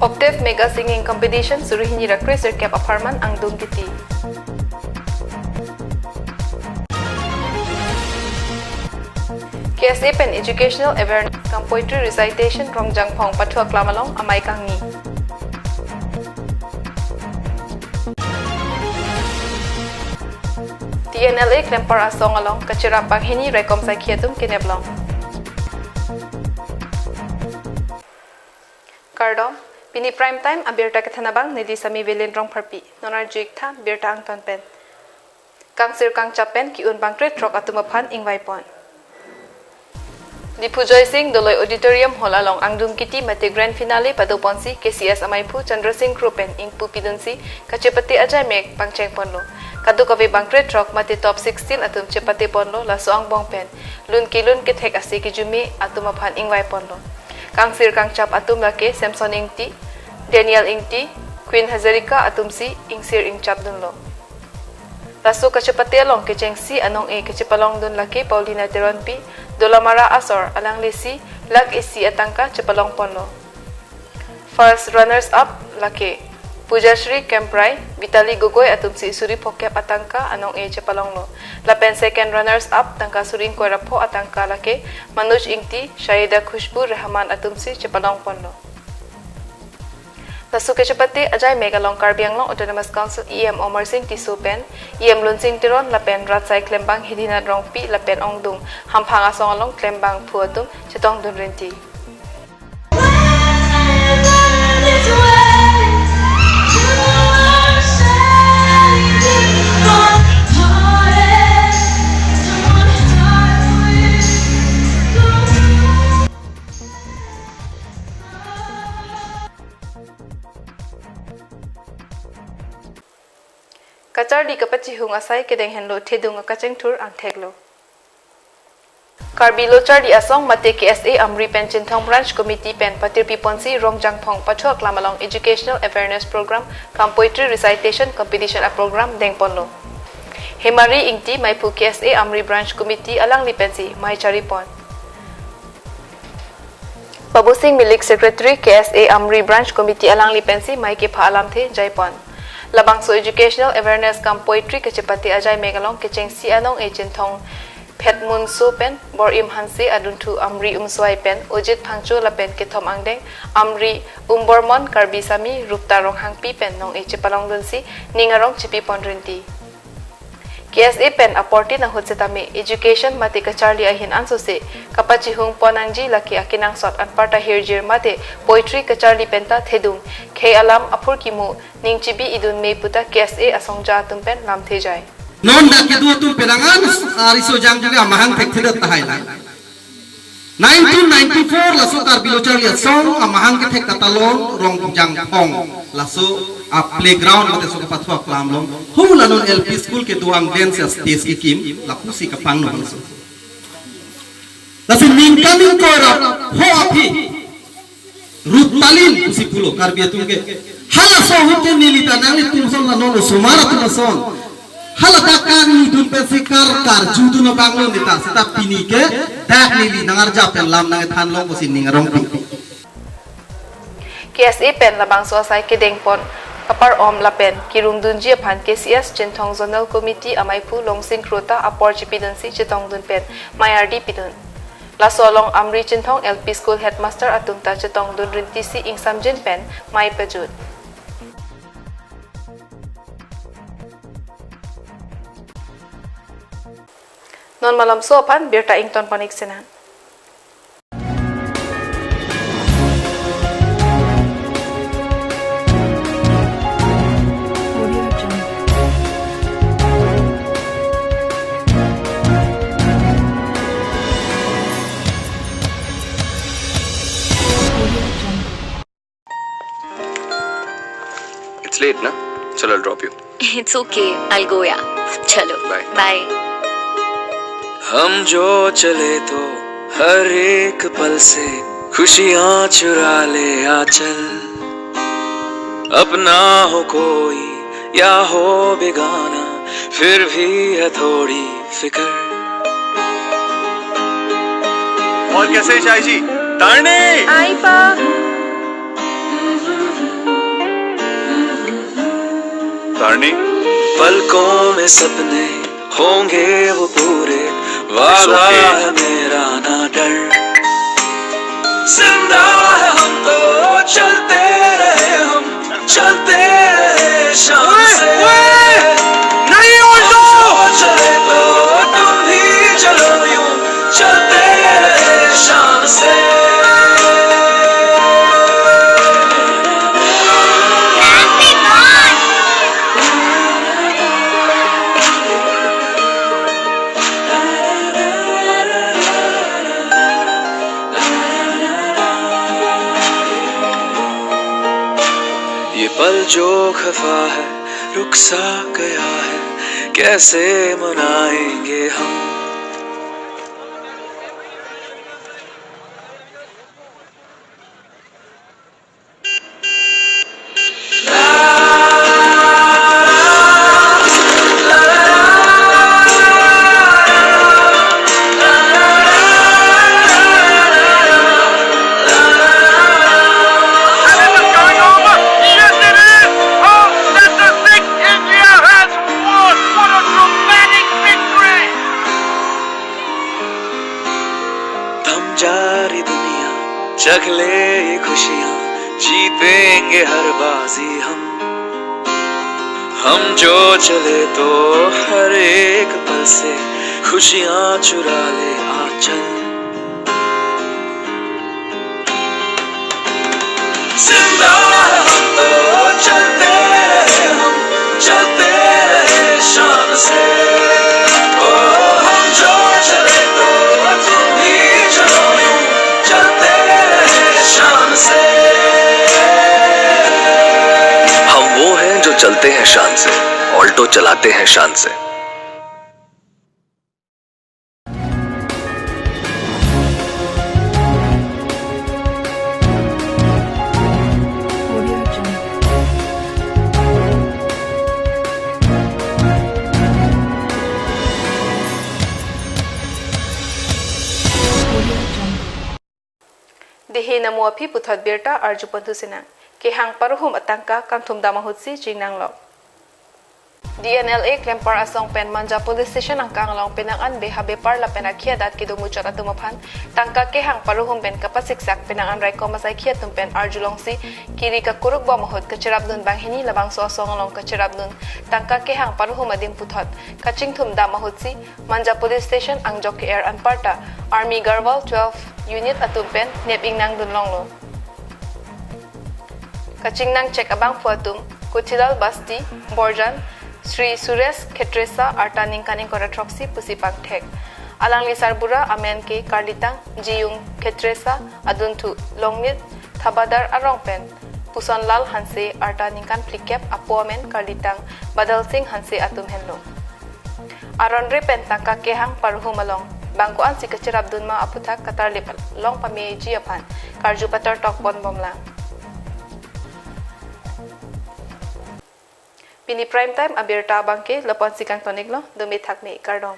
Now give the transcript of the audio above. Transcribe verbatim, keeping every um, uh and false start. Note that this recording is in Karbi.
Octave Mega Singing Competition suri hini ra kre sirkep apharman angdung kiti. K S A pen Educational Awareness cum Poetry Recitation Rongjangphong pathu aklam along amei kangni. T N L A klempar asong along kacherap banghini raikom saikhi atum keneplong. Kardom, pini prime time abirta kethan abang neli Sami Velen Rongpharpi, non arju-ik tha birta angton pen. Kangsir kangchap pen ki-un bangkre throk atum aphan ingvaipon. Diphu Joysing Doloi Auditorium Hall along angdung kiti mate grand finale padoponsi K C S amaiphu Chandra Singh Kro pen ingpu pidunsi kachepate ajaimek pangchengponlo. Kadokave bangkre throk mate top sixteen atum chepateponlo, laso angbong pen lun kelun kethek ase kijume atum aphan ingvaiponlo. Kangsir kangchap atum lake Samson Ingti, Daniel Ingti, Queen Hazarika atumsi ingsir ingchapdunlo. Laso kachepate along kechengsi anong-e kachepalongdun lake Paulina Teronpi, Dolamara asor, alanglisi lakh isi atangka chepalongponlo. First runners up lake Pujashri Kemprai, Vitali Gogoi atumsi suri phokep atangka anong-e chepalonglo. Lapen second runners up tangka suri ingkoi ra pho atangka lake Manoj Ingti, Shahida Khushbu Rahman atumsi chepalongponlo. Laso kachepate ajaimek along Karbi Anglong Autonomous Council E M Omar Singh Tisso pen E M Lunsing Teron lapen Ratsai Klembang Hidinath Rongpi lapen ongdung hamphang asong along klembangphu atum chetongdun rinti. Kacharli kapachihung asai kedeng henlo, thedung akachengthur angtheklo. Karbi Locharli Asong mate K S A Amri pen Chinthong Branch Committee pen patirpiponsi Rongjangphong pathu aklam along Educational Awareness Program cum Poetry Recitation Competition aprogram dengponlo. Hemari Ingti maiphu K S A Amri Branch Committee alangli pensi mei charipon. Babusing Milik Secretary K S A Amri Branch Committee alangli pensi mei kepha alamthe jaipon. Labangso Educational Awareness cum Poetry kachepate ajaimek along kechengsi anong-e Chinthong Phetmunso pen Borim Hanse, adunthu Amri Umswai pen Ojit Phangcho lapen kethom angdeng Amri Umbormon, Karbi Sami Rupta Ronghangpi pen nong-e chepalongdunsi ning arong chipipon rinti. K S A pen aportin ahut setame education mate kacharli ahin ansose kapachihungpon nangji, lake akenangsot anparta hirjir mate poetry kacharli penta thedung khei alam aphurkimu ning chibi idun me puta K S A asongja atum pen lamthe jai. Non dak kedo atum penang an, ah, riso jang juga mahang thekthedet tahai lang. Nineteen ninety-four laso Karbi Locharli Asong amahang kethek katalon Rongjangphong, laso a playground mate so kapathu aklam along. Hula non L P school kedo angdeng si stage kekim, lapusi kapangno laso. Lasi ningkan ingkoi ra pho aphi Rutalin pusi pulo Karbi atum ke. Halaso ahut ke neli ta nanglitum ason la non osomar atum ason. Hala dak kangni dun pensi kar karjudun abang lo neta, seta pini ke dak neli nangarja pen lam nangthan long pusi ning arong pik. K S A pen labangso asai kedengpon kapar-om lapen kirungdunji aphan K C S Chinthong Zonal Committee amaiphu Longsing Kro ta apor chipidunsi chetongdun pen mei ardi pidun. Laso along Amri Chinthong L P School headmaster atum ta chetongdun rintisi ingsamjin pen mei pajut. Non malomso aphan birta ingtonpon-ik sinang. It's late, na? Chalo, I'll drop you. It's okay, I'll go, yeah. Chalo, bye. Bye. हम जो चले तो हर एक पल से खुशियां चुरा ले आंचल। अपना हो कोई या हो बेगाना, फिर भी है थोड़ी फिकर। और कैसे हैं शाही जी? तारणे! आई पा। Turning. पलकों में सपने होंगे वो पूरे, वादा है मेरा ना डर। जिंदा है हम तो चलते रहे, हम चलते रहे शान से। नहीं, उल्टो। हम जो चले तो तुम भी चलो यूं, चलते रहे शान से। ये पल जो खफा है, रुक सा गया है, कैसे मनाएंगे हम? थम जा रही दुनिया, चख ले ये खुशियां, जीतेंगे हर बाजी हम। हम जो चले तो हर एक पल से खुशियां चुरा ले आ चल। जिंदा है हम तो चलते रहे, हम चलते रहे शान से। ओ, हम जो चले तो तुम भी चलो यूं, चलते रहे शान से। हम वो हैं जो चलते हैं शान से, ऑल्टो चलाते हैं शान से। Dei namo aphi puthot birta arjupon thusinang. Kehang paruhum atangka kangthum dam ahutsi chingnanglok. D N L A klempar asong pen Manja Police Station angkang along penang an beha bepar lapen akhei adat kedo muchot atum aphan tangka kehang paruhum pen kapasiksak penang an raikom asai akhei atum pen arjulongsi kiri kakuruk bom ahut kacherapdun banghini labangso asong along kacherapdun tangka kehang paruhum adim puthot kachingthum dam ahutsi Manja Police Station angjok ke-er anparta Army Garhwal twelve unit atum pen nep ingnangdun longlo. Kachingnang chek abangphu atum Kuthilal Basti, Borjan, Sri Suresh Khetresa, arta ningkan ingkoi ra throksi pusi pangthek. Alangli sarbura amen ke Karlitang Jiyung Khetresa, adunthu Longnit Thabadar arong pen Pusonlal Hanse, arta ningkan phlikep, apo amen Karlitang Badal Singh Hanse atum henlo. Aron re pen tangka kehang paruhum along bangko ansi kacherapdun ma aputhak katarlip along pameji aphan karju patar tokpon bomlang. Pini prime time abirta abangke lapu-ansi kangtoniklo, dome thakme, kardom.